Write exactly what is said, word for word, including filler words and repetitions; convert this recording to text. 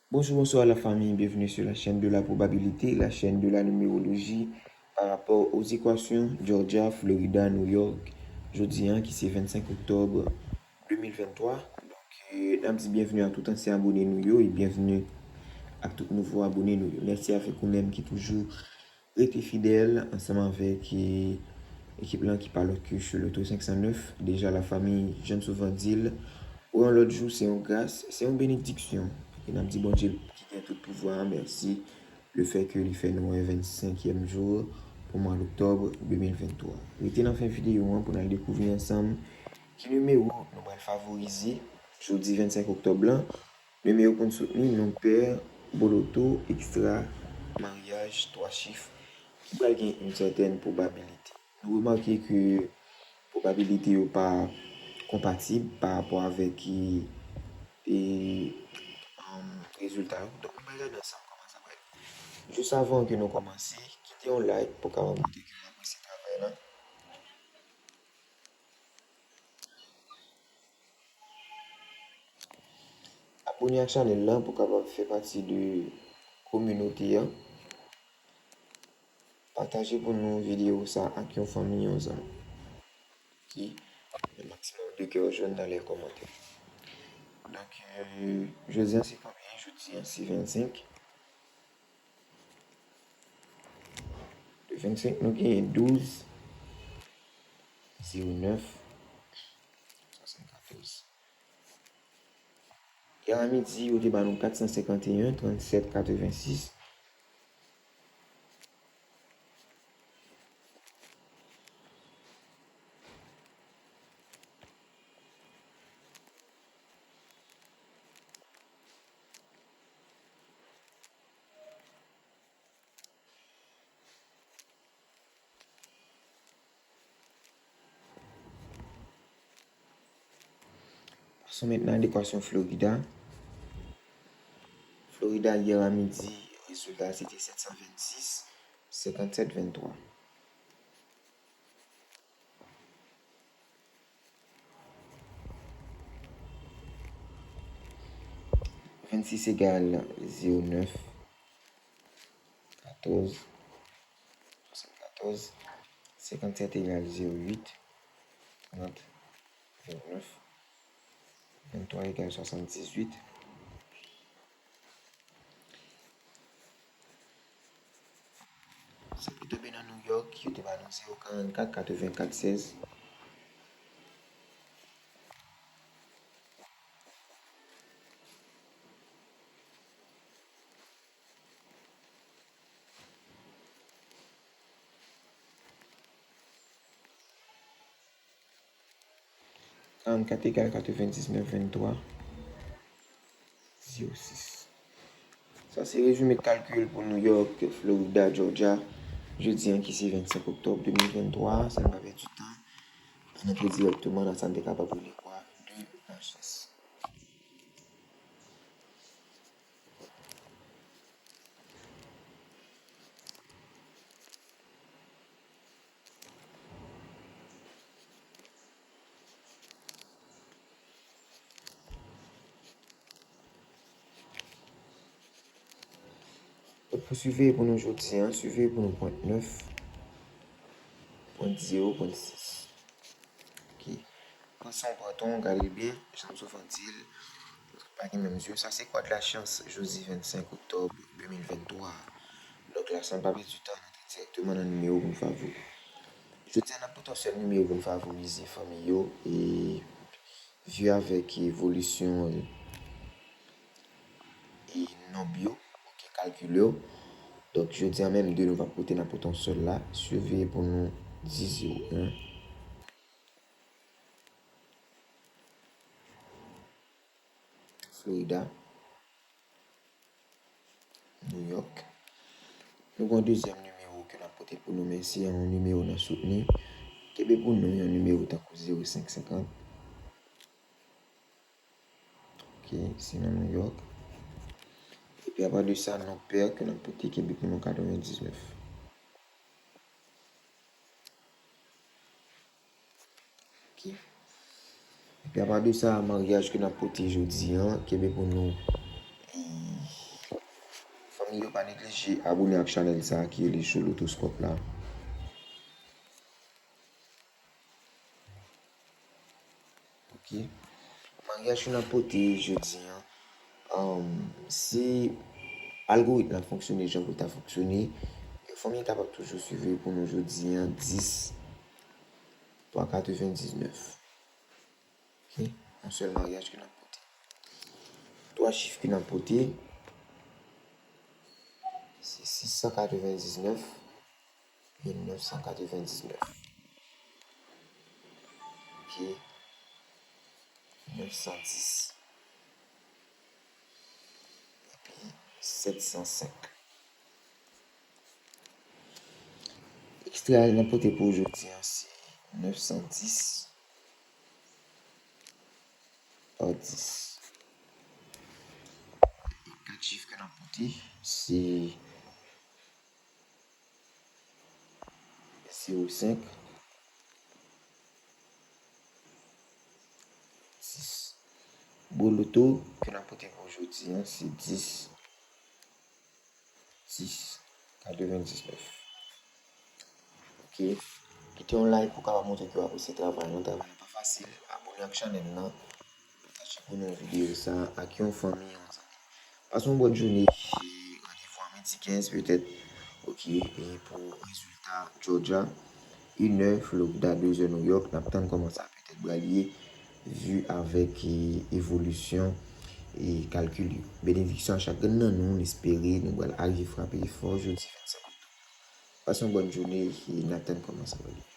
Bonjour, bonsoir la famille, bienvenue sur la chaîne de la probabilité, la chaîne de la numérologie par rapport aux équations Georgia, Florida, New York, jodi an ki se vennsenk oktòb de mil venntwa. Donk, euh, n ap di byenvni a tout ansyen abone nou yo e byenvni ak tout nouvo abone nou yo. Mèsi avèk ou menm ki toujou rete fidèl ansanm avèk, e, ekip lan ki pa lòt ke Cheloto senk san nèf. Deja la fami, jan m souvan di l, pou yon lòt jou, se yon gras, se yon benediksyon. E n ap di Bondye ki gen tout pouvwa a mèsi, lefètke li fè nou wè vennsenkyèm jou pou mwa oktòb de mil venntwa. Rete nan fen videyo an pou n al dekouvri ansanm ki nimewo nou pral favorize jodi vennsenk oktòb lan. Nimewo pou n soutni non pè, boloto, ekstra, maryaj, twa chif, ki pral gen yon sètèn pwobabilite. Nou remake ke pwobabilite yo pa konpatib pa rapò avèk, e, e, um, rezilta yo. Donk, nou pral gade ansanm kòman sa pral ye. Jis avan ke nou kòmanse, kite yon like pou w kapab montre ke w apresye travay lan. Abone ak chanèl lan pou w kapab fè pati de kominote an. Pataje pou nou videyo sa ak yon fanmi, yon zanmi. Ki yon maksimòm de kè jòn nan lè kòmantè. Donk, euh, jodi an se konbyen? Jodi an se vennsenk. De vennsenk, nou genyen douz, zewo nèf, swasannkatòz. Yè a midi, yo te ba nou kat san senkanteyen, trannsèt, katrevensis. Passons maintenant à l'équation Florida. Florida, yè a midi, rezilta se te sèt san vennsis, senkannsèt venntwa. Vennsis egal zewo nèf, katòz, swasannkatòz, senkannsèt egal zewo uit, trant, vennèf, venntwa egal swasanndizuit. Sa ki tonbe nan New York, yo te ba nou zewo karannkat, katrevenkat, sèz. Karannkat egal katrevendiznèf, venntwa, zewo sis. Sa se rezime kalkil pou New York, Florida, Georgia, jodi an ki se vennsenk oktòb de mil venntwa. San n pa pèdi tan, ann antre dirèkteman nan sa n te kapab rele kwa de lachans. Pou siveye pou nou jodi an, siveye pou nou pwent nèf, pwent zewo, pwent sis. Ok. Pran san w, pran tan w, gade l byen, jan m souvan di l, pa gen menm zye. Sa se kwa de la chans, jodi vennsenk oktòb de mil venntwa. Donk la, san n pa pèdi tan, n antre dirèkteman nan nimewo pou n favori. Jodi a, n ap pote yon sèl nimewo pou n favorize fanmi yo, e vye avèk evolisyon, e nonb yo, ok, kalkil yo. Donk, jodi a menm, de nou p ap pote, n ap pote yon sèl la. Siveye pou nou di zewo en. Florida, New York. Nou gen yon dezyèm nimewo ke n ap pote pou nou, men se yon nimewo n ap soutni. Kenbe pou nou yon nimewo tankou zewo senk senkant. Ok, se nan New York. Epi apa de sa, non pè ke n ap pote, kenbe pou nou katrevendiznèf. Ok. Epi apa de sa, maryaj ke n ap pote jodi an, kenbe pou nou, e, Zanmi yo, pa neglije abone ak chanèl sa a ki rele Show Lotoscope la. Ok. Maryaj ke n ap pote jodi an, um, si algoritm la fonksyone jan pou l ta fonksyone, fanmi an kapab toujou swiv pou nou jodi an, dis twa katrevendiznèf. Ok, yon sèl maryaj ke n ap pote. Twa chif ke n ap pote, se sis san katrevendiznèf e nèf san katrevendiznèf. Ok, nèf san dis epi sèt san senk. Ekstra n ap pote pou jodi an se nèf san dis pa dis. E kat chif ke n ap pote se zewo senk, dis. Bon, loto ke n ap pote pou jodi an se dis, dis, katrevendiznèf. Ok. Kite yon like pou w kapab montre ke w apresye travay nou. Travay la pa fasil. Abone ak chanèl nan. Pataje pou nou videyo sa a ak yon fanmi, yon zanmi. Pase yon bòn jounen. Randevou a midi kenz petèt. Ok. E pou rezilta Georgia, inè Florida, dezè New York, n ap tann kòman sa petèt pral ye, vi avèk, e, evolisyon e kalkil yo. Benediksyon a chak grenn nan nou, n espere nou pral arive frape fò jodi vennsenk oktòb. Pase yon bòn jounen e n ap tann kòman sa pral ye.